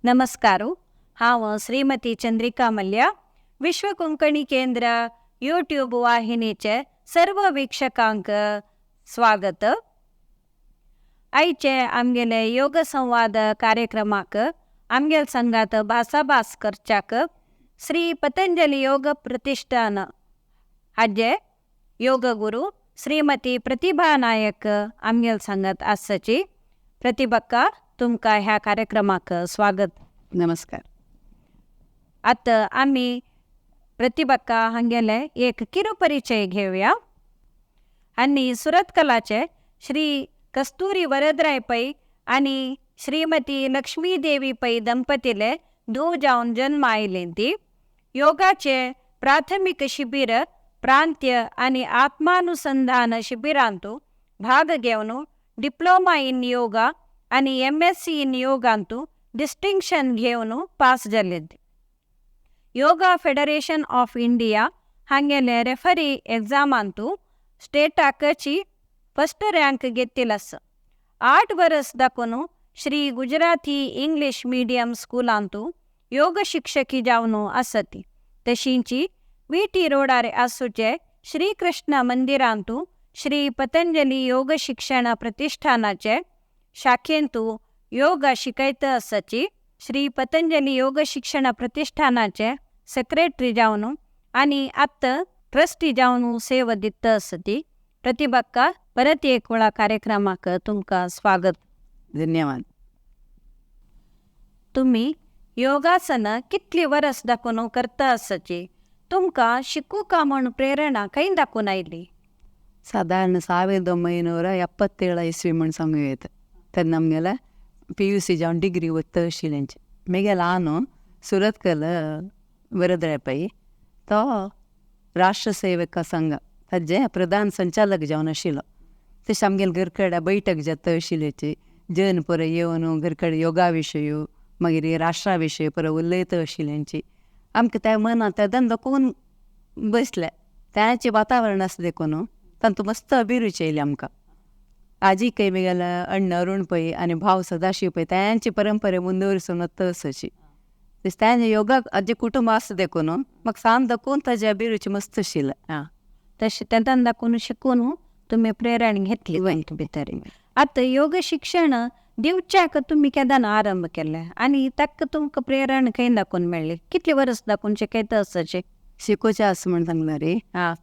नमस्कार. हांव श्रीमती चंद्रिका मल्ल्या, विश्व कोंकणी केंद्र यूट्यूब वाहिनीचे सर्व वीक्षकांक स्वागत. आयचे आमगेले योग संवाद कार्यक्रमाक आमगेल संगात भासाभास करच्याक श्री पतंजली योग प्रतिष्ठान हाजे योग गुरू श्रीमती प्रतिभा नायक आमगेल संगात आसची. प्रतिभक्का, तुमकां ह्या कार्यक्रमाक स्वागत. नमस्कार. आतां आमी प्रतिभक्का हांगेले एक किरू परिचय घेवया. आनी सुरतकलाचे श्री कस्तुरी वरदराय पै आनी श्रीमती लक्ष्मी देवी पै दंपतीले धूव जावन जन्म आयलें. ती योगाचे प्राथमिक शिबीर, प्रांत्य आनी आत्मानुसंधान शिबिरांतू भाग घेवन डिप्लोमा इन योगा आनी एमएससी इन योगांतू डिस्टिंक्शन घेवन पास जाले. योगा फेडरेशन ऑफ इंडिया हांगेले रेफरी एग्जामांतू स्टेटाकची फर्स्ट रँक घेतिल आसा. 8 वर्स दाखोवन श्री गुजराती इंग्लीश मिडियम स्कुलांतू योग शिक्षकी जावन आसती. तशींची वीटी रोडार आसूचे श्रीकृष्ण मंदिरांतू श्री पतंजली योग शिक्षण प्रतिष्ठानाचे शाखेंतू योगा शिकयत आसाची. श्री पतंजली योग शिक्षण प्रतिष्ठानाचे सेक्रेटरी जावन आनी आतां ट्रस्टी जावन सेवा दिता आसती. प्रतिभक्का, परत एक वेळा कार्यक्रमाक तुमकां स्वागत. धन्यवाद. तुम्ही योगासना कितली वरस दाखोवन करता आसाची? तुमकां शिकूका म्हूण प्रेरणा खंय दाखोवन आयली? सादारण 1977 ಇಸ್ವಿ म्हण सांगू येता. तेन्ना आमगेले पीयूसी जावन डिग्री वता आशिल्लेंचे. मागीर हांव सुरतकल वरदराय पै तो राष्ट्र सेवक संघ ताजे प्रधान संचालक जावन आशिल्लो. तशें आमगेले घर कडेन बैठक जाता आशिल्ल्याची. जन पुरो येवन घर कडेन योगा विशय, मागीर राष्ट्रा विशय पुरो उलयता आशिल्ल्यांची. आमकां त्या मनांत तेन्ना दाखोवन बसले त्याचें वातावरण आसा देखून तांतूं मस्त अभिरुची येयली आमकां. आजीकय मागेले अण्ण अरुण पै आनी भाव सदाशिव पै त्यांची परंपरे मुंदवरसून वता आसाची. तेंचे योगा आजी कुटुंब आसा देखून म्हाका सान दाखोवन ताजी अभिरुची मस्त आशिल्ली. हां, तशें तेन्ना दाखोवन शिकून तुमी प्रेरण घेतली तातूंत भितर. आतां योग शिक्षण दिवच्याक तुमी केन्ना आरंभ केलें आनी ताका तुमकां प्रेरण खंय दाखोवन मेळ्ळी? कितली वर्स दाखोवन शिकयता आसाची? शिकोवचें आसा म्हण सांगलां रे.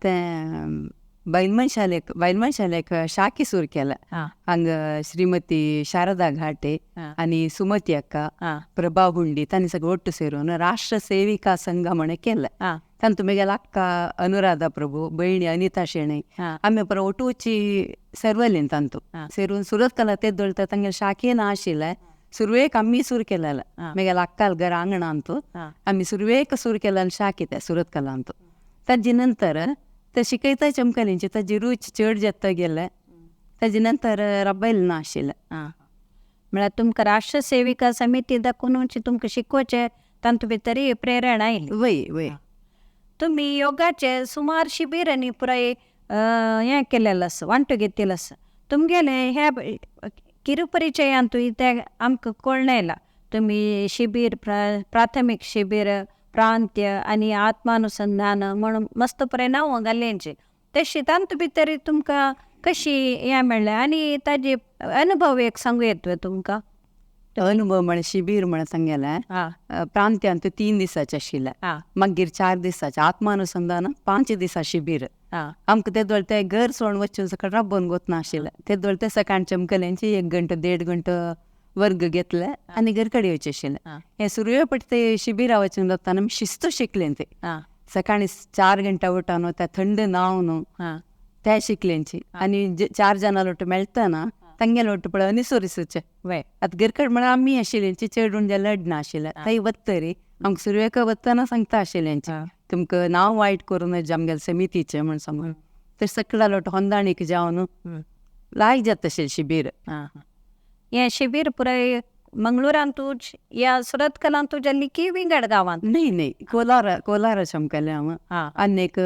तें बायल मनशालेक शाखी सुरू केल्या. हांगा श्रीमती शारदा घाटे आनी सुमती अक्का, प्रभा हुंडी तांणी सगळें ಒಟ್ಟು ಸೇರೋನು ರಾಷ್ಟ್ರ ಸೇವಿಕಾ ಸಂಘ म्हण केलें. तांतूं मागीर अक्का अनुराधा प्रभू, भयणी अनिता शेणै, आमी परत ಒಟ್ಟುची सर्वलीन तांतू सेरून सुरतकला तेच दळटा. तांगेले शाखेन आशिल्लें. सुरवेक आमी सुरू केलेलें. मागीर अक्काल घर आंगणांतू आमी सुरवेक सुरू केलेलें शाखी त्या सुरतकलांतू. ताजे नंतर ते शिकयता चमकलींची ताजी रूच चड जाता गेले. ताजे नंतर रब्बैल ना आशिल्लें. म्हळ्यार तुमकां राष्ट्र सेविका समिती दाखोवन तुमकां शिकोवचें तातूंत भितर प्रेरणा आयली. वय वय. तुमी योगाचे सुमार शिबिरांनी पुराय हें केलेलें आसा, वांटो घेतिल्लो आसा. तुमगेले ह्या किरुपरिचयांतूय ते आमकां कळ्ळें येयला, तुमी शिबीर, प्राथमीक शिबीर, प्रांत्य आनी आत्मानुसंधान म्हूण मस्त पुराय नांवां घाल्यांची. तशी तातूंत भितर तुमकां कशी हें मेळ्ळें आनी ताजे अनुभव एक सांगू येत तुमकां? अनुभव म्हळ्यार शिबीर म्हळ्यार सांगेलें, प्रांत्यांत 3 दिसाचें आशिल्लें, मागीर 4 दिसाचें, आत्मानुसंधान 5 दिसा शिबीर. आमकां ते दोळ ते घर सोडून वचून सकाळ राबोवन गोत नाशिल्लें. ते दोळ ते सकाळचे चमकल्यांची एक घंटो 1.5 घंटो वर्ग घेतले आनी घर कडेन येवचें आशिल्लें. हें सुरवे पट ते शिबिरा वचून जाता आमी शिस्त शिकलें ते. सकाळी 4 घंटा उठान त्या थंड न्हांवन त्या शिकल्यांची आनी चार जाणां लोट मेळटना तांगेले लोट पळय अनुसरिसूचे. आतां घरकड म्हळ्यार आमी आशिल्ल्यांची चेडून जे लडना आशिल्लें. थंय वतरी आमकां सुरवेक वतना सांगता आशिल्ल्यांची, तुमकां नांव वायट करूं नज आमगेले समितीचें म्हण सांगून. तर सगळ्या लोट होंदाणीक जावन लायक जाता आशिल्लें शिबीर. हें शिबीर पुराय मंगळुरांतूच या सुरतकलांतूच जाल्ली की विंगड गांवांत? नाही नाही, कोलारा कोलारा चमकलें हांव. आनी एक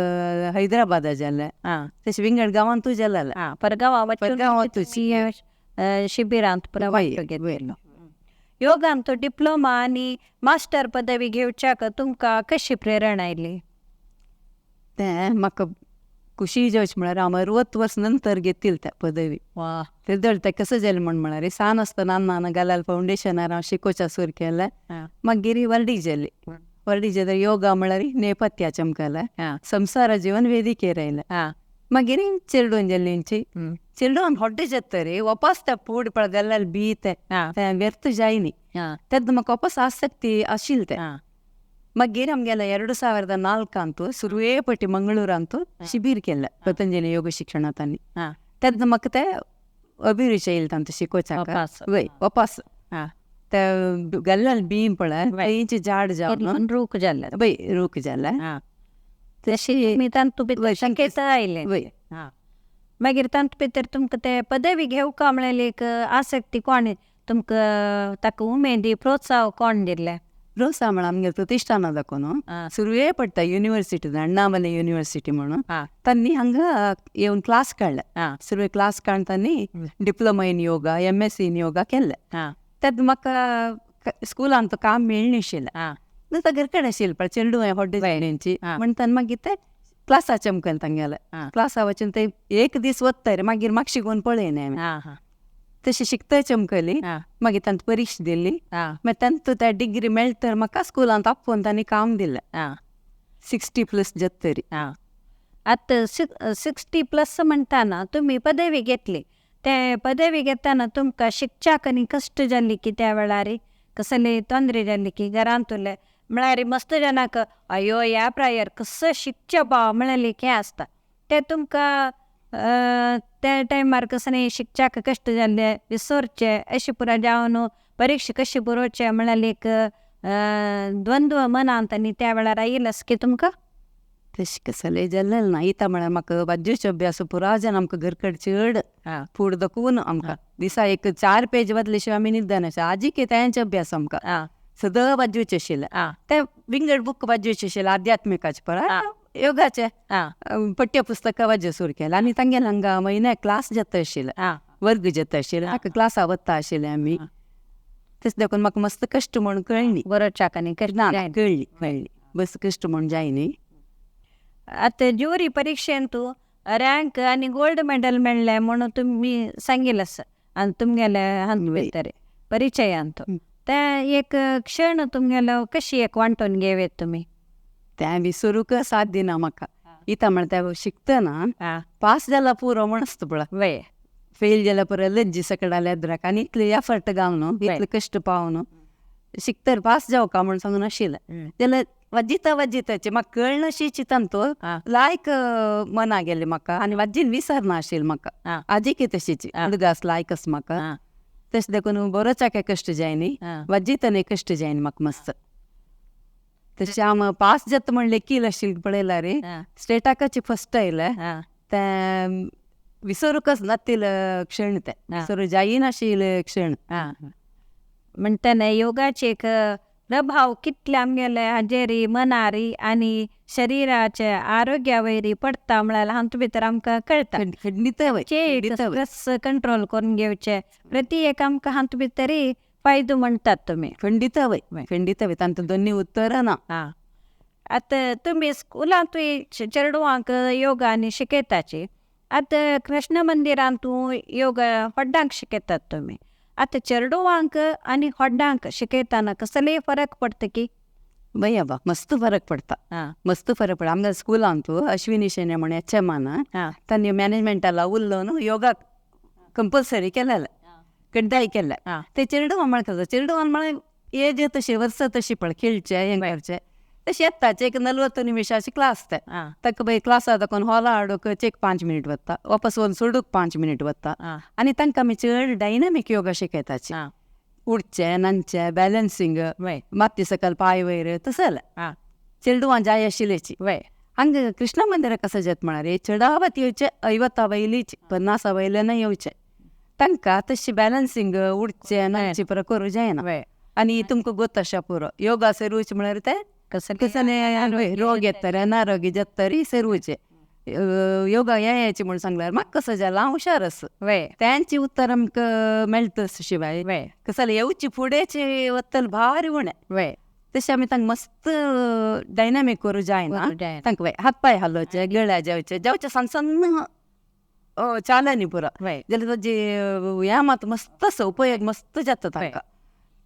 हैदराबादा जालें. तशें विंगड गांवांतूय जालें. हां, परगांवां वचून परगांवांतूच. तुमी शिबिरांत पुराय वांटो घेतिल्लो. योगांत डिप्लोमा आनी मास्टर पदवी घेवच्याक तुमकां कशी प्रेरणा आयली? तें म्हाका खुशी जावची म्हळ्यार हांव 60 वर्स नंतर घेतील त्या पदवी. वा. तेदळ तें कसं जालें म्हण म्हळ्यार सान आसतना अण्णान गलाल फावंडेशनार हांव शिकोवच्या सुरू केलें. मागीर वर्डी जाली. वर्डी जाली योगा म्हळ्यार नेपथ्याचें आमकां संसार जीवन वेदिकेर आयलें. मागीर चेडून जालींची चेडून होड्डे जातरी वापस त्या पूड पळ गल्लाल बी तें व्यर्थ जायनी. तेन्ना म्हाका वापस आसक्ती आशिल्ली तें. मागीर आमगेले 2004 सुरवे पटी मंगळूरांतू शिबीर केलें पतंजली योग शिक्षणांत. तेन्ना म्हाका तें अभिरुची येयली तांतू शिकोवच्याक. वय वापस ते गल्लाल बी पळय तेंचे झाड जावन रूख जालें. वय रूख जालें. तशी मी तांतू भितर शिकयता आयलें. वय. मागीर तांतू भितर तुमकां ते पदवी घेवका म्हळ्यार एक आसक्ती कोण तुमकां ताका उमेदी प्रोत्साह कोण दिल्ले? प्रोत्साह म्हळ्यार आमगेले प्रतिष्ठाना दाखोवन सुरवे पडटा युनिवर्सिटी अण्णामले युनिवर्सिटी म्हणून तांणी हांगा येवन क्लास काडले. सुरवे क्लास काडून तांणी diploma in yoga MSc in yoga केल्ले. तेन्ना म्हाका स्कुलांत काम मेळनाशिल्लें. घर कडेन आशिल्लें पण चेडूं होड्डे जायणेंची म्हण तांणी मागीर ते क्लासाचे आमकां तांगेले क्लासा वचून ते एक दीस वत्तरी मागीर म्हाका शिकोवन पळयलें हांवें. तशें शिकता चमकली. मागीर तांकां परीक्षा दिली. मागीर तांतू त्या डिग्री मेळतर म्हाका स्कुलांत आपोवन तांणी काम दिलें. 60+ जातरी. आतां 60+ म्हणटाना तुमी पदवी घेतली. ते पदवी घेतना तुमकां शिकच्याक आनी कश्ट जाल्ली की त्या वेळार कसले तोंदरे जाल्ली की घरांतुले म्हळ्यार मस्त जाणांक अयो ह्या प्रायर कसो शिकचें बा म्हळ्यार हें आसता तें तुमकां त्या टायमार कसलें शिकच्याक कश्ट जाल्ले विसरचे अशें पुरा जावन परीक्षा कशी बरोवचे म्हळ्यार एक द्वंद्व मनांत आनी त्या वेळार आयिल्लें की तुमकां? तशें कसलें जालें ना. इतां म्हळ्यार म्हाका बाज्जूचो अभ्यास पुरा जावन आमकां घर कडेन चड फूड दाखोवन आमकां दिसा एक 4 पेज वतले शिवाय आमी न्हिदनाशिल्ले. आजीक तेंच अभ्यास आमकां सदां बाजूचे आशिल्ले. ते विंगड बूक बाजूचे आशिल्ले आध्यात्मिकाचे पळय योगाचे पठ्यपुस्तकां वाज्यो सुरू केलें. आनी तांगेले हांगा म्हयन्याक क्लास जाता आशिल्ले, वर्ग जाता आशिल्ले, ताका क्लासा वता आशिल्ले आमी. तशें देखून म्हाका मस्त कश्ट म्हूण कळ्ळी. बरोवच्याक आनी कश्ट ना कळ्ळी कळ्ळी बस कश्ट म्हूण जायनी. आतां ज्युरी परिक्षेंत रँक आनी गोल्ड मेडल मेळ्ळें म्हणून तुमी सांगिल्लें आसा आनी तुमगेले हातूंत भितर परिचयांत तें एक क्षण तुमगेलो कशी एक वांटून घेवयेत तुमी? तें विसरूंक साथ दिना म्हाका. इतां म्हळ्यार तें शिकतना पास जाला पुरो म्हण आसता पळय. वय. फेल जाल्या पुरो लज्जी सकडाले अद्राक आनी इतले एफर्ट घालून इतले कश्ट पावन शिकतर पास जावका म्हण सांगून आशिल्लें. जाल्यार वाजिता वाजिताचे म्हाका कळनाशी चिंतन तो लायक मना गेले म्हाका आनी वाजीन विसरना आशिल्लें म्हाका. आजीकय तशीच उडगास लायक आसा म्हाका. तशें देखून बरोवच्याक कश्ट जायनी वाजितनय कश्ट जायनी म्हाका मस्त. तशें हांव पास जाता म्हण लेखील आशिल्लें पळयल्यार स्टेटाकच फस्ट आयलें. तें विसरूंकच नातिल्ले क्षण तें विसरूं जायनाशिल्ले क्षण. म्हणटना योगाचे एक प्रभाव कितले आमगेले हाजेर मनार आनी शरिराचे आरोग्या वयर पडटा म्हळ्यार हातूंत भितर आमकां कळटा. स्ट्रेस कंट्रोल करून घेवचे प्रति एक आमकां हातूंत भितर फायदो म्हणटात तुमी. खंडीत वय खंडीत वय तांतूं दोनी उत्तरां ना. आतां तुमी स्कुलांतूय चेडवांक योगा आनी शिकयताची. आतां कृष्ण मंदिरांतू योगा व्हड्डांक शिकयतात तुमी. आतां चेडवांक आनी व्हड्डांक शिकयतना कसलेय फरक पडटा की? बय आबा मस्त फरक पडटा. मस्त फरक पडटा. आमच्या स्कुलांत अश्विनी शेणे म्हण एच एमान तांणी मॅनेजमेंटाला उल्लो योगा कंपल्सरी केलेलें कड्डाय केलें. ते चेडवां म्हळ्यार चेडवान म्हळ्यार एज तशी वर्सां तशी पळय खेळचे हें करचें तशें येता एक 40 निमिशाची क्लास ते ताका बाय क्लासा दाखोवन हॉला हाडूंक एक 5 मिनीट वता वापस वचून सोडूंक 5 मिनीट वता. आनी तांकां आमी चड डायनामीक योगा शिकयताची. उडचें नाचचें बॅलन्सींग माती सकल पांय वयर तसलें चेडवां जाय आशिल्ल्याची. हांगा कृष्ण मंदिराक कसं जाता म्हळ्यार चडावत येवचे 50 वयलीच 50 वयल्यान येवचे तांकां तशी बॅलन्सींग उडचें नाचचें पुरो करूं जायना. आनी तुमकां गोत आसा पुरो योगा सरूच म्हळ्यार ते कसले रोग येतरे अनारोग्य जातरी सरूचे. योगा यायची म्हूण सांगल्यार म्हाका कसं जालां हांव हुशार आसा. त्यांची उत्तर आमकां मेळटा शिवाय कसं जाल्यार येवची फुडेंची वतल भारी उणें. तशें आमी तांकां मस्त डायनामीक करूं जायना, तांकां हात पांय हालोवचे, गळ्या जेवचे जेवचे सन्न सन्न चालनी पुरो जाल्यार ताजे हें मात मस्त आसा, उपयोग मस्त जाता तांकां.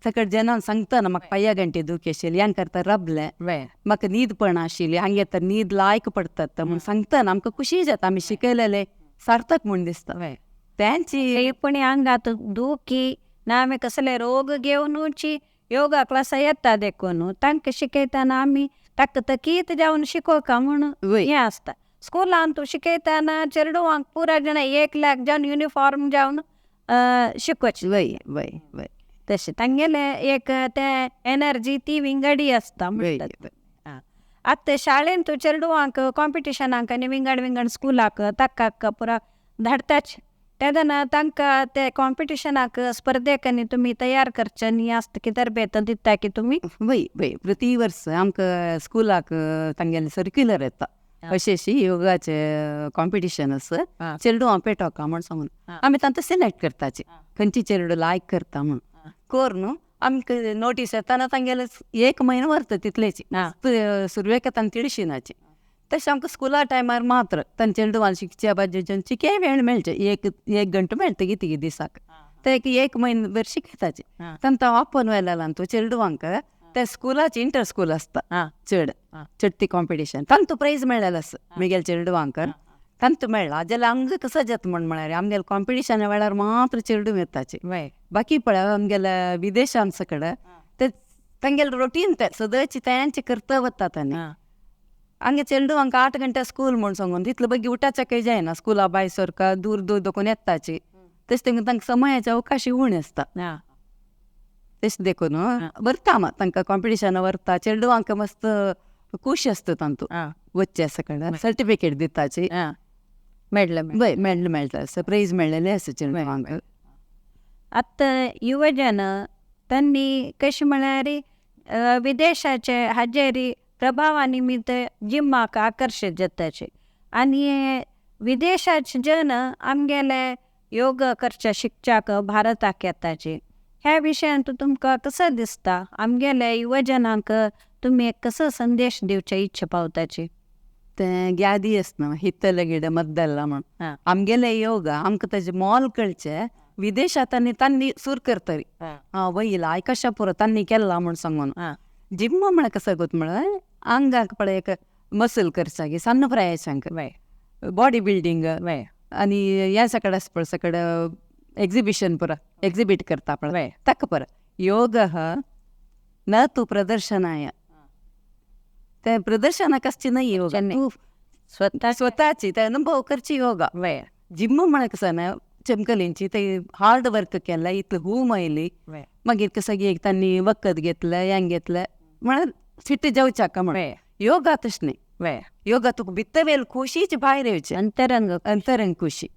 सकाळ जेन्ना सांगता ना म्हाका पांया घंटे दुखी आशिल्ली, हें करता राबलें, म्हाका न्हीद पण आशिल्ली, हांगे तर न्हीद लायक पडटा म्हूण सांगता ना आमकां खुशी जाता, आमी शिकयलेलें सार्थक म्हूण दिसता. त्यांची पण आंगात दुखी ना आमी कसले रोग घेवनूची योगा क्लासा येता देखून तांकां शिकयतना आमी ताका तकीत जावन शिकोवका म्हूण हें आसता. स्कुलान तूं शिकयतना चेडवांक पुरा जाणां 1 लाख जावन युनिफॉर्म जावन शिकोवचें. वय वय वय तशें तांगेले एक ते एनर्जी ती विंगडी आसता म्हणटात. आतां शाळेन तूं चेडवांक कॉम्पिटिशनाक आनी विंगड विंगड स्कुलाक ताका पुरा धाडटाच, तेन्ना तांकां ते कॉम्पिटिशनाक स्पर्धेक आनी तुमी तयार करचे आनी आसता की तरबेत दिता की तुमी. वय वय प्रति वर्स आमकां स्कुलाक तांगेलें सर्क्युलर येता अशें अशी योगाचे कॉम्पिटिशन आसा, चेडवां पेटोवका म्हूण सांगून आमी तांकां सिलेक्ट करताची खंयची चेडूं लायक करता म्हूण करून आमकां नोटीस येताना तांगेले 1 म्हयनो व्हरता तितलेची सुरवेक तांकां तिळशिनाची. तशें आमकां स्कुला टायमार मात्र तांचे चेडवान शिकच्या बाजूच्यान चिके वेळ मेळचे, एक घंटो मेळटा कितें दिसाक, ते 1 म्हयनो भर शिकयताचे. तांकां ओपन वेल्यान तूं चेडवांक ते स्कुलाची इंटर स्कूल आसता चड चडटी कॉम्पिटिशन, तांकां प्रायज मेळ्ळेलें आसा मिगेल चेडवांक, तांकां मेळ्ळा जाल्यार आमकां कसो जाता म्हण म्हळ्यार आमगेले कॉम्पिटिशना वेळार मात्र चेडूं येताचे, बाकी पळय आमगेले विदेशान सकड ते तांगेले रोटीन ते सदांची तेंचे करता वता तांणी. हांगा चेडवांक 8 घंटे स्कूल म्हूण सांगून तितले बेगीन उठाच्याकय जायना, स्कुला भायर सरका दूर दूर दोकून येताची, तशें तांकां तांकां समयाचे अवकाश उणें आसता. तशें देखून व्हरता मा तांकां कॉम्पिटिशना व्हरता, चेडवांक मस्त खूश आसता तांतू वच्चे सकड सर्टिफिकेट दिताची, मेळ्ळें वय मेळ्ळें मेळटा आसा, प्रायज मेळ्ळेलें आसा चेडवांक. आतां युवजन तांणी कशें म्हळ्यार विदेशाचे हाजेर प्रभावा निमित्त जिमाक आकर्शीत जाताचे आनी विदेशाचे जन आमगेले योग करच्या शिकच्याक भारताक येताचे. ह्या विशयांत तुमकां कसो दिसता, आमगेले युवजनांक तुमी कसो संदेश दिवचे इच्छा पावताची? तें ग्यादी आसना हित्तले गिड मद्दल्ला म्हूण आमगेले योगा आमकां ताजे मोल कळचें विदेशांत आनी तांणी सूर करतरी आं वय लायक कशा पुरो तांणी केला म्हूण सांगून. जिम म्हळ्यार कसो गोत म्हळ्यार आंगाक पळय एक मसल करचाकी सन्न प्रायेच्यांक बॉडी बिल्डींग आनी ह्या सकड आसा पळय सकड एक्झिबिशन पुरो एक्झिबीट करता पळय ताका पुरो योग न तूं प्रदर्शनाय, ते प्रदर्शनाक आसची न्हय योगा, स्वतः स्वताची ते अनुभव करची योगा. जिम म्हळ्यार कसं ना चमकलींची ते हार्ड वर्क केलें इतलें हूम आयली मागीर कसं एक तांणी वखद घेतलें हें घेतलें म्हळ्यार फिट जावच्याक म्हण. योगा तशें न्हय, योगा तुका भितर खुशीच भायर येवचें, अंतरंग अंतरंग खुशी.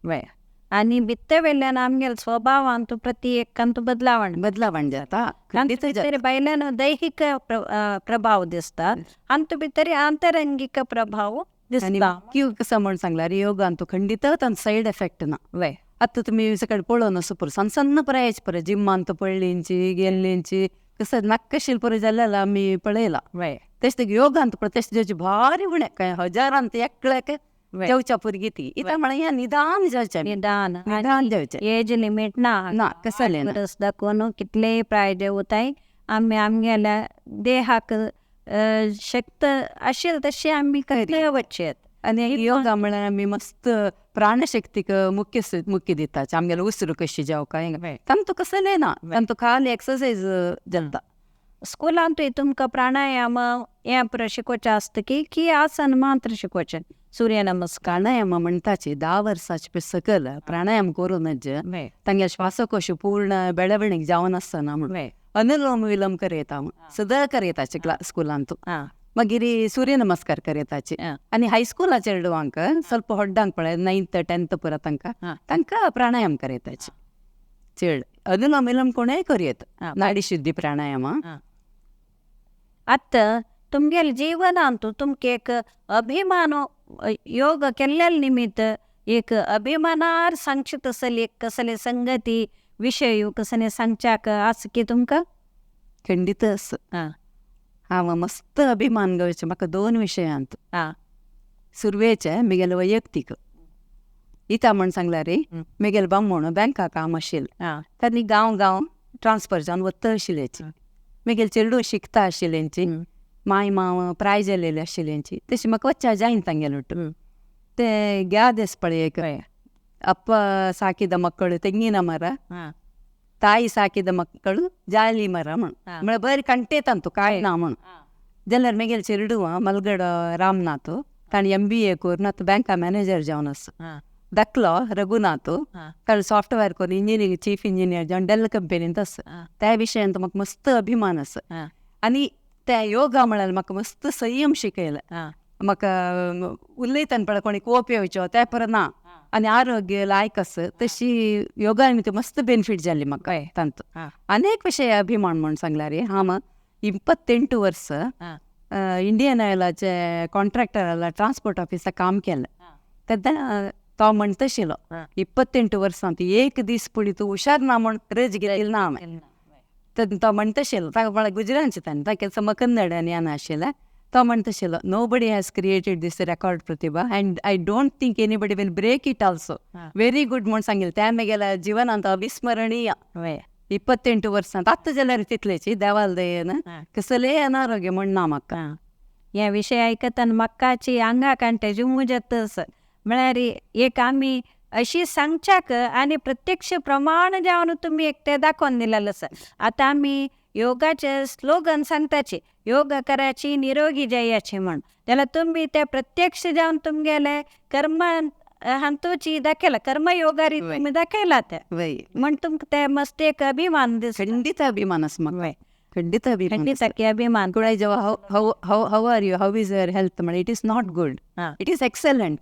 आनी भितर वेल्यान आमगेले स्वभावांत प्रति एकांत बदलावण बदलावण जाता, भितर भायल्यान दैहीक प्रभाव दिसता, आनी भितर आंतरंगीक प्रभाव दिसता. कसं म्हण सांगल्यार योगान तूं खंडीत तांचो सायड इफेक्ट ना. आतां तुमी सकड पळोवन असो पुरो सन्न सन्न प्रायेच पळय जिम्मान पळ्ळींची गेल्लींची कसं नाक्कशील पुरो जाल्लें आमी पळयलां. तशें योगांत पळय तशें जावचे भारी उणें काय हजारांत एकल्याक जेवच्या पुरगी ती इता म्हळ्यार निदान जावचें, निदान निदान जावचें, एज लिमीट ना ना कसलें ना. वर्स दाखोवन कितलेय प्राय जेवताय आमी आमगेल्या देहाक शक्त आशिल्ली तशी आमी करतले वचचें. आनी योगा म्हळ्यार आमी मस्त प्राणशक्तीक मुख्य मुख्य दिता, आमगेले उसरू कशी जेवका तांतू कसलें ना, तांतू खाली एक्सरसायज जाता. स्कुलांतूय तुमकां प्राणायाम हें पुरो शिकोवचें आसता की की आसन मात्र शिकोवचें, सूर्य नमस्कार प्राणायाम म्हणटाची 10 वर्साचे सकल प्राणायाम करूनच तांगेले श्वासकोश पूर्ण बेळवणीक जावन आसना म्हूण अनुलोम विलोम करयता सदां करयताचे स्कुलांत. मागीर सूर्य नमस्कार करयताचे आनी हायस्कुला चेडवांक ಸ್ವಲ್ಪ ಹೊಡ್ಡಾंक पळय 9th 10th पुरो तांकां तांकां प्राणायाम करयताचे चड अनुलोम विलोम कोणेय करयत, नाडी शुद्धी प्राणायाम. आतां तुमगेले जीवनांत तुमकां एक अभिमान योग केल्ल्या निमित्त एक अभिमानार सांगचे तसली एक कसले संगती विशय कसले सांगच्याक आस की तुमकां? खंडीत आस. हांव मस्त अभिमान घेवचें म्हाका दोन विशयांत. सुरवेचे म्हगेलें वैयक्तीक इता म्हण सांगला रे, म्हगेलें बामण बँका काम आशिल्लें तेन्ना गांव गांव ट्रान्सफर जावन वता आशिल्ल्याची, म्हगेलें चेडूं शिकता आशिल्ल्यांची, माय माव प्राय जालेली आशिल्ल्यांची, तशी म्हाका वच्चा जायन तांगेलो ते ಗ್ಯಾದೆಸ್ ಪಳೆಯಕ್ಕೆ ಅಪ್ಪ ಸಾಕಿದ ಮಕ್ಕಳು ತೆಂಗಿನ ಮರ, ತಾಯಿ ಸಾಕಿದ ಮಕ್ಕಳು ಜಾಲಿ ಮರ ಮಣ ಬರಿ ಕಂಟೆ ತಂತು ಕಾಯಿ ನಾಮಣ ಜಲ್ಲರ್ ಮೆಗೆಲ್ ಚೆರಡುವ ಮಲ್ಗಡ ರಾಮನಾಥ್ ತಾನು MBA ಕೋರ್ನಾಥ್ ಬ್ಯಾಂಕ ಮ್ಯಾನೇಜರ್ ಜಾವನಸ್ ದಕ್ಲ ರಘುನಾಥ್ ತಾನು ಸಾಫ್ಟ್ವೇರ್ ಕೋರ್ ಇಂಜಿನಿಯರಿಂಗ್ ಚೀಫ್ ಇಂಜಿನಿಯರ್ ಜಾನ್ ಡೆಲ್ ಕಂಪನಿ ಅಂತ त्या विशय ಅಂತ म्हाका मस्त अभिमान आसा. आनी त्या योगा म्हळ्यार म्हाका मस्त संयम शिकयला. म्हाका उलयतना पळय कोणी कोप येवचो त्या परत ना आनी आरोग्य लायक आसा तशी योगा निमित्त मस्त बेनिफीट जाली म्हाका तांतू. अनेक विशय अभिमान म्हूण सांगला रे. हांव 28 वर्स इंडियन ऑयलाचे कॉन्ट्रॅक्टराला ट्रान्सपोर्ट ऑफिसा काम केलें तेन्ना तो म्हणटा आशिल्लो 28 वर्सां एक दीस पुणी तूं हुशार ना म्हूण रज घेतली ना हांवें. तो म्हणटा आशिल्लो ताका म्हळ्यार गुजरांचे ताणें ताका सम कन्नड आनी येना आशिल्लें. तो म्हणटा आशिल्लो nobody has created this record Pratibha and I don't think anybody will break it also, very good म्हूण सांगिल्लें. त्या म्हगेल्या जिवनांत अविस्मरणीय 28 वर्सां आतां जाल्यार तितलेची देवाल दयेन कसलेय अनारोग्य म्हूण ना म्हाका. हे विशय आयकतना म्हाकाची आंगा कांटे जुमू जाता. म्हळ्यार एक आमी अशी सांगच्याक आनी प्रत्यक्ष प्रमाण जावन तुमी एक ते दाखोवन दिलेलें आसा. आतां आमी योगाचे स्लोगन सांगताची योग कराची निरोगी जायाची म्हण, जाल्यार तुमी ते प्रत्यक्ष जावन तुमगेले कर्म हातूची दाखयला, कर्मयोगारी तुमी दाखयला ते म्हण तुमकां ते मस्त एक अभिमान दिसता. खंडीत अभिमान आसा म्हाका, खंडीत अभिमान. खंडीत की अभिमान. कुणाय जेव्हा how how how are you, how is your health म्हळ्यार it is not good, it is excellent.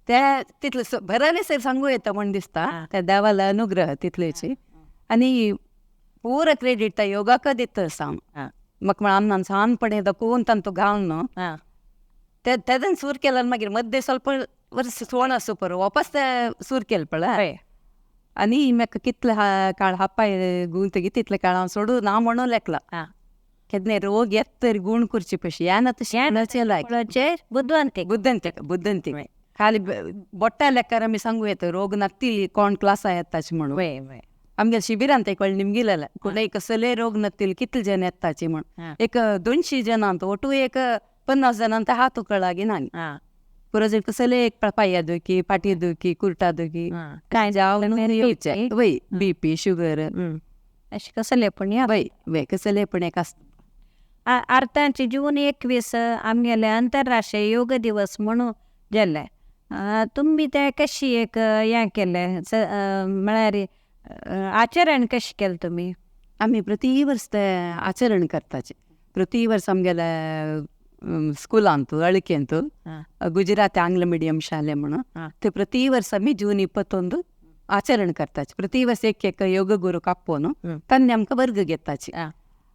त्या तितले बरें सर सांगू येता म्हूण दिसता त्या देवाला अनुग्रह तितलेची आनी पूरा क्रेडीट त्या योगाक दिता आसा हांव. म्हाका म्हळ्यार आमनान ल्हानपणी दाखोवन तांतू घाल न्हू तेदन सूर केला मागीर मद्दे ಸ್ವಲ್ಪ वर्स सोण आसूं परो वापस ते सूर केले पळय आनी म्हाका कितले काळ हापाय गुंतगी तितले काळ हांव सोडू ना म्हणून लेखला केन्ना रोग येत तरी गूण करची पशी यान आतां शिकण्याचे लायक बुदवंती बुद्दंते बुद्दंती खाली बोट्टा लेखार आमी सांगू येता रोग नत्तील कोण क्लासा येताची म्हणून. आमगे शिबिरांत एक वेळ निमगिलेले कोणय कसले रोग नत्तील कितले जण येताची म्हण एक 200 जणांत ಒಟ್ಟು एक 50 जणांत हात उकळागी ना पुरो जर कसले एक पाया दुखी पाटी दुखी कुर्टा दुखी काय जावन येवचे वय बीपी शुगर अशें कसले पण वय वय कसले पण एक आसता. अर्थांची जून 21 आमगेले आंतरराष्ट्रीय योग दिवस म्हणून जाल्ले तुमी ते कशी एक हें केलें म्हळ्यार आचरण कशें केलें तुमी? आमी प्रति वर्स ते आचरण करताचे. प्रति वर्स आमगेले स्कुलांत अळकेंत गुजराती आंग्ल मिडियम शाले म्हणून ते प्रति वर्स आमी जून 21 आचरण करताचे. प्रति वर्स एक एक योग गुरू आपोवन तांणी आमकां वर्ग घेताची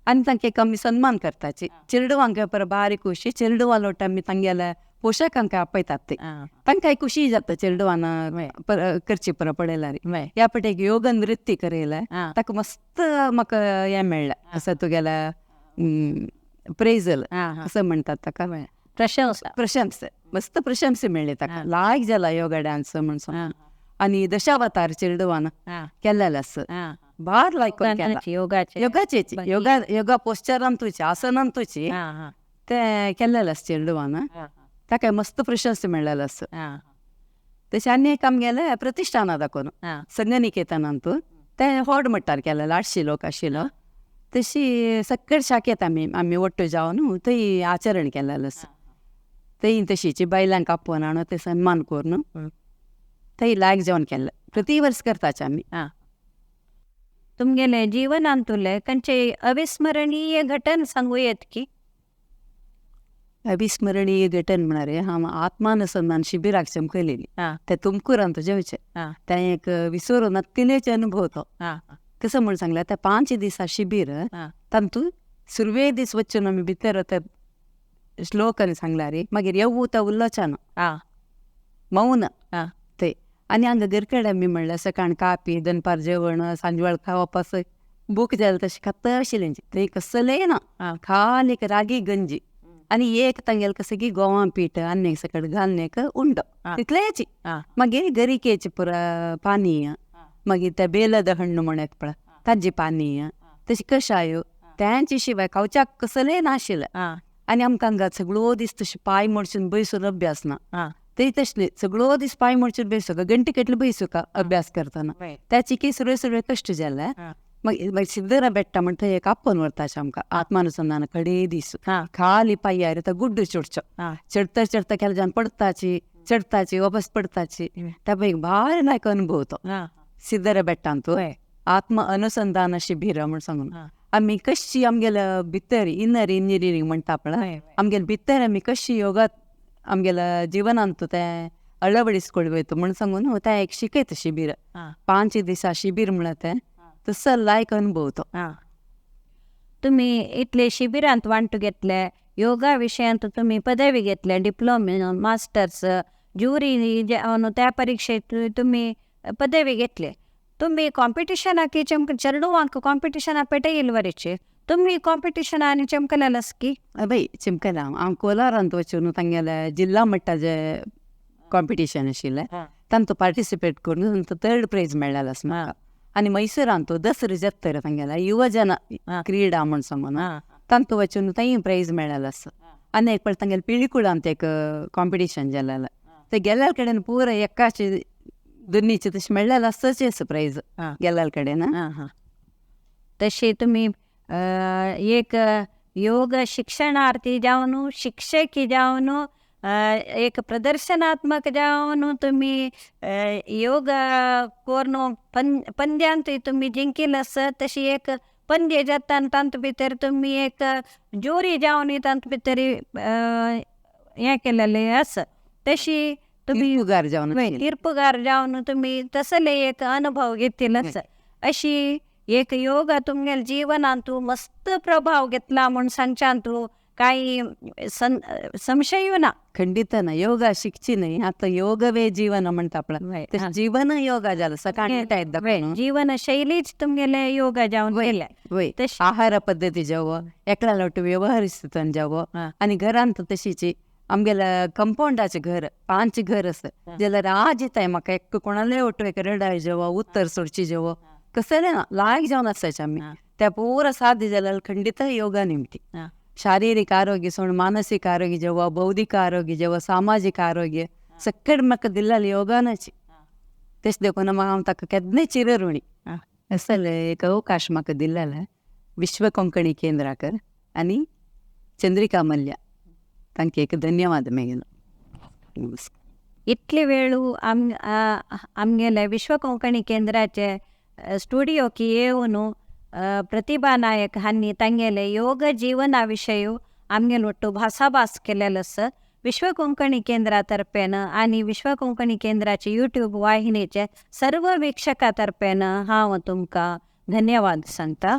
आनी तांकां एक आमी सन्मान करताची. चेडवांक पर बारीक खुशी चेडवां लोट आमी तांगेले पोशाखांक आपयतात ते तांकां खुशी जाता चेडवान करची पर पळयल्यार. ह्या पटे एक योग नृत्य करयलें ताका मस्त म्हाका हें मेळ्ळें असं तुगेलें प्रेजल असं म्हणटात ताका प्रशंसा प्रशंसा मस्त प्रशंसा मेळ्ळी ताका लायक जाला योगा डान्स म्हण. आनी दशावतार चेडवान केल्लेलें आसा बार लायक योगाचे योगा योगा पोस्चरान तुची आसनान तुची ते केल्लेलें आसा चेडवान ताका मस्त प्रशंसा मेळ्ळेलें आसा. तशें आनी एक आमगेलें प्रतिश्ठाना दाखोवन संगनिकेतनांत तें व्हड मट्टार केलेलें 800 लोक आशिल्लो तशी सकट शाखेत आमी आमी ಒಟ್ಟು जावन थंय आचरण केलेलें आसा. थंय तशीची बायलांक आपोवन हाडून ते सन्मान करून थंय लायक जेवण केल्लें. प्रति वर्स करताचे आमी. तुमगेले जीवनांतुले खंयचे अविस्मरणीय घटन सांगू येत की? अविस्मरणीय घटन म्हळ्यार हांव आत्मानुसंधान शिबिराक चमकयलेली ते तुमकूरांत जेवचे तें एक विसरू नत्तिलेचे अनुभव तो कसं म्हूण सांगल्यार त्या 5 दिसा शिबीर तातूंत सुरवे दीस वचून आमी भितर ते श्लोकन सांगला रे मागीर येवू तो उल्लोचा ना मौन ते आनी हांगा घरकडे आमी म्हणल्यार सकाळ कापी दनपार जेवण सांजवेळ खावप असं भूक जाल्यार तशें खाता आशिल्लें थंय कसलें ना खाली एक रागी गंजी आनी एक तांगेलें कसं की गोवा पीठ आनी सकट घालून एक उंडो तितलेंच. मागीर गरिकेची पुरा पानीय मागीर त्या बेलद हण्णು म्हण येता पळय ताजी पानीय तशी कशायो त्यांचे शिवाय खावच्याक कसलें नाशिल्लें. आनी आमकां हांगा सगळो दीस तशें पांय मोडसून बैसून अभ्यास ना ते तसले सगळो दीस पांय मोडसून बैसू गंटे कटले बैसू का अभ्यास करतना त्याची की सुरवे सुरवे कश्ट जाले. मागीर सिद्धरा बेट्टा म्हणटा एक आपोवन व्हरता आमकां आत्मानुसंधान कडे दीस खाली पांयार तो गुड्डू चडचो चडता चडता केन्ना जावन पडताची चडताची वापस पडताची त्या पळय भारी लायक अनुभव तो सिद्धरा बेट्टांत आत्म अनुसंधान शिबिर म्हण सांगून आमी कशी आमगेले भितर इनर इंजिनियरींग म्हणटा पळय आमगेले भितर आमी कशी योगा आमगेल्या जिवनांत तें अळवडिसकोळ म्हण सांगून तें एक शिकयता शिबीर 5 दिसा शिबीर म्हणल्यार तें तसो लायक अनुभव तो. तुमी इतले शिबिरांत वांटू घेतले योगा विशयांत तुमी पदवी घेतले डिप्लोमा मास्टर्स ज्युरी त्या परिक्षेत तुमी पदवी घेतले. तुमी कॉम्पिटिशनाक चमक चेडवांक कॉम्पिटिशना पेटयील वरेचे तुमी कॉम्पिटिशना आनी चमकलेलस की? बाय चिमकला हांव कोलारांत वचून तांगेले जिल्हा मट्टाचे कॉम्पिटिशन आशिल्लें तांतू पार्टिसिपेट करून थर्ड प्रायज मेळ्ळेलो आसा म्हाका. आनी मैसुरांत दसरो जात्रा तांगेले युवजन क्रीडा म्हण सांगून तांतू वचून थंय प्रायज मेळ्ळेलो आसा. आनी एक पळय तांगेले पिळकुळांत एक कॉम्पिटिशन जालेलें ते गेल्ल्या कडेन पुरा एकाचे दोनीचे तशें मेळ्ळेलें आसताच आसा प्रायज गेल्ल्या कडेन. तशी तुमी एक योग शिक्षणार्थी जावन शिक्षकी जावन एक प्रदर्शनात्मक जावन तुमी योग करून पंद्यांत तुमी जिंकिल आसा. तशी एक पंद्य जाता आनी तातूंत भितर तुमी एक ज्युरी जावन तातूंत भितर हें केलेलें आसा. तशी तुमी तीर्पगार जावन तुमी तसले एक अनुभव घेतिल्लो आसा. अशी एक योगा तुमगेले जिवनांत मस्त प्रभाव घेतला म्हूण सांगच्यान कांय संशय ना. खंडित ना योगा शिकची न्हय आतां योगवे जीवन म्हणटा पळय जीवन योगा जालें सकाळीं जीवन शैलीच तुमगेले योगा जावन गेल्या. आहार पद्दती जावो एकल्या लोट व्यवहार जावो आनी घरांत तशीच आमगेल्या कंपाउंडाचें घर 5 घर आसा जाल्यार आज येताय म्हाका एक कोणाले ओटो एक रडाय जेवो उत्तर सोडची जेवो कसलें ना लायक जावन आसाचे आमी त्या पुरा साध्य जाल्यार खंडित योगा निमती. शारीरिक आरोग्य सोड मानसीक आरोग्य जेव्हा बौद्धिक आरोग्य जेव्हा सामाजिक आरोग्य सगळे म्हाका दिल्लें योगानाची तशें देखून हांव ताका केन्नाय चिरऋणी. असल एक अवकाश म्हाका दिल्लेलो विश्व कोंकणी केंद्राकर आनी चंद्रिका मल्ल्या तांकां एक धन्यवाद मेगेलो. नमस्कार. इतले वेळू आमगेले विश्व कोंकणी केंद्राचे स्टुडियोक येवन प्रतिभा नायक हांणी तांगेले योग जीवना विशय आमगेले ಒಟ್ಟು भासाभास केलेलो आसा. विश्व कोंकणी केंद्रा तर्फेन आनी विश्व कोंकणी केंद्राचे यूट्यूब वाहिनीचे सर्व वीक्षका तर्फेन हांव तुमकां धन्यवाद सांगता.